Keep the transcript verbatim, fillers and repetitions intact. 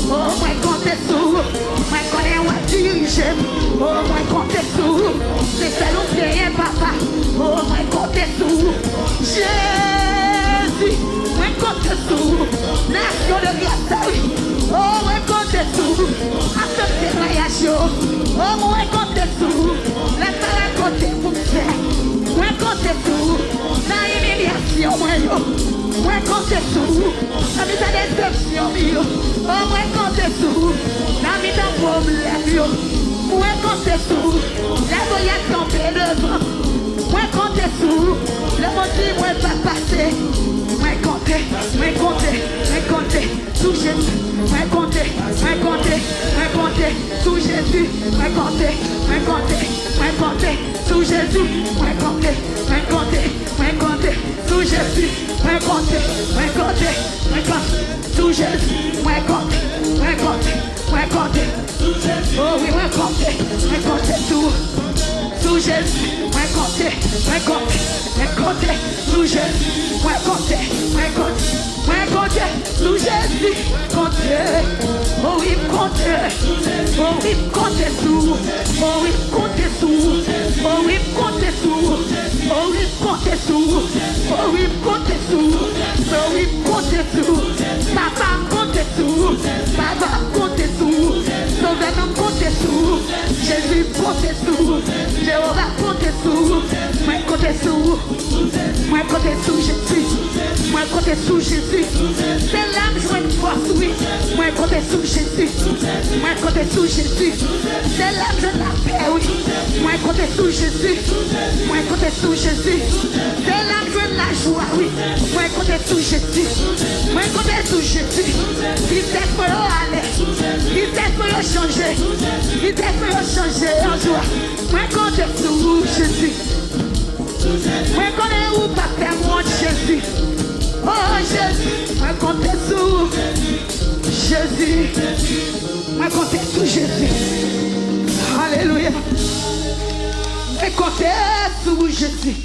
Oh, mwen konte sou ou. Mwen konnen w ap dirije m. Oh, mwen konte sou ou. Se sèl ou m genyen, papa. Oh, mwen konte sou ou. Jezi, mwen konte sou ou. Nasyon de gras la, wi. Oh, mwen konte sou ou. Ap fè temwayaj yo. Oh, mwen konte sou ou. Lè m pa rakonte pou m fè. Mwen konte sou ou. Nan imilyasyon mwen yo. Mwen konte sou ou. Nan mitan desepsyon m yo. Oh, mwen konte sou ou. Nan mitan pwoblèm yo. Mwen konte sou ou. Lè Golyat kanpe devan m. Mwen konte sou ou. Lè moun di mwen pa pase. Mwen konte, mwen konte, mwen konte sou Jezi. Mwen konte, mwen konte, mwen konte sou Jezi. Mwen konte, mwen konte, mwen konte sou Jezi. Mwen konte, mwen konte, mwen konte sou Jezi. Mwen konte, mwen konte, mwen konte sou Jezi. Mwen konte, mwen konte, mwen konte. Oh wi, mwen konte, mwen konte sou, sou Jezi. Mwen konte, mwen konte, mwen konte sou Jezi. Mwen konte, mwen konte, mwen konte sou Jezi. Mwen konte. Oh wi, m konte. Oh wi, m konte sou. Oh wi, m konte sou. Oh wi, m konte sou. Oh wi, m konte sou. Oh wi, m konte sou. Oh wi, m konte sou. Papa, m konte sou. Papa, m konte sou. Sovè, non, m konte sou. Jezi, m konte sou. Jewova, m konte sou. Mwen konte sou. Mwen konte sou Jezi. Mwen konte sou Jezi. Se la m jwenn fòs, wi. Mwen konte sou Jezi. Mwen konte sou Jezi. Se la m jwenn lapè, wi. Mwen konte sou Jezi. Mwen konte sou Jezi. Se la m jwenn lajwa, wi. Mwen konte sou Jezi. Mwen konte sou Jezi. Tistès mwen yo ale. Tistès mwen yo chanje. Tistès mwen yo chanje an jwa. Mwen konte sou ou, Jezi. Mwen konnen ou p ap fè m wont, Jezi. Oh, Jezi, mwen konte sou ou. Jezi, mwen konte sou Jezi. Alelouya. Mwen konte sou ou, Jezi.